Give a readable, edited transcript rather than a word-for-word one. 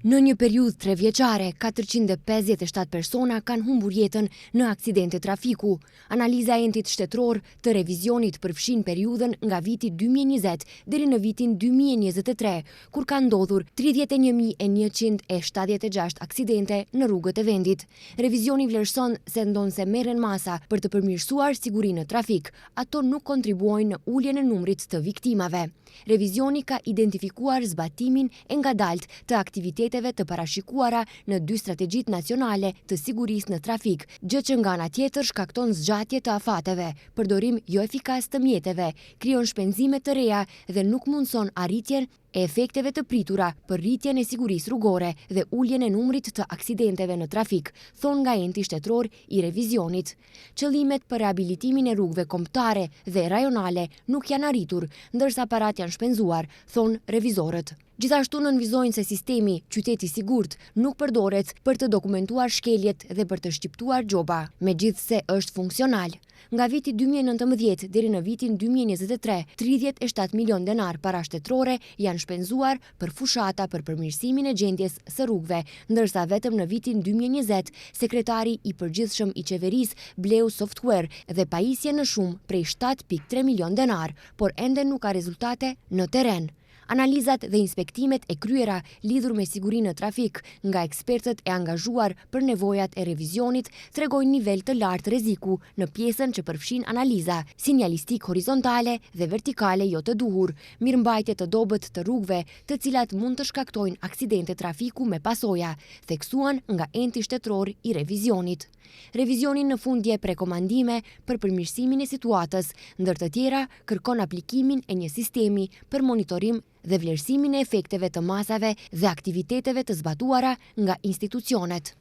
Në një periudhë trevjeçare, 457 persona kanë humbur jetën në aksidente trafiku. Analiza e Entit Shtetëror të Revizionit përfshin periudhën nga viti 2020 deri në vitin 2023, kur kanë ndodhur 31.176 aksidente në rrugët e vendit. Revizioni vlerëson se ndonëse merren masa për të përmirësuar sigurinë në trafik, ato nuk kontribuojnë në uljen e numrit të viktimave. Revizioni ka identifikuar zbatimin e ngadaltë të aktiviteteve të parashikuara në dy strategjitë nacionale të sigurisë në trafik, gjë që nga ana tjetër shkakton zgjatje të afateve, përdorim joefikas të mjeteve, krijon shpenzime të reja dhe nuk mundëson arritjen e efekteve të pritura për rritjen e sigurisë rrugore dhe uljen e numrit të aksidenteve në trafik, thonë nga Enti Shtetëror i Revizionit. Qëllimet për rehabilitimin e rrugëve kombëtare dhe rajonale nuk janë arritur, ndërsa paratë janë shpenzuar, thonë revizorët. Gjithashtu nënvizojnë se sistemi Qyteti i Sigurt nuk përdoret për të dokumentuar shkeljet dhe për të shqiptuar gjoba, megjithëse është funksional. Nga viti 2019 deri në vitin 2023, 37 milion denar para shtetërore janë shpenzuar për fushata për përmirësimin e gjendjes së rrugëve, ndërsa vetëm në vitin 2020, sekretari i përgjithshëm i qeverisë bleu software dhe pajisje në shumë prej 7.3 milion denar, por ende nuk ka rezultate në terren. Analizat dhe inspektimet e kryera lidhur me sigurinë në trafik nga ekspertët e angazhuar për nevojat e revizionit tregojnë nivel të lartë rreziku në pjesën që përfshin analiza, sinjalistikë horizontale dhe vertikale jo të duhur, mirëmbajtje të dobët të rrugëve, të cilat mund të shkaktojnë aksidente trafiku me pasoja, theksuan nga Enti Shtetëror i Revizionit. Revizioni në fund jep rekomandime për përmirësimin e situatës, ndër të tjera kërkon aplikimin e një sistemi për monitorim dhe vlerësimin e efekteve të masave dhe aktiviteteve të zbatuara nga institucionet.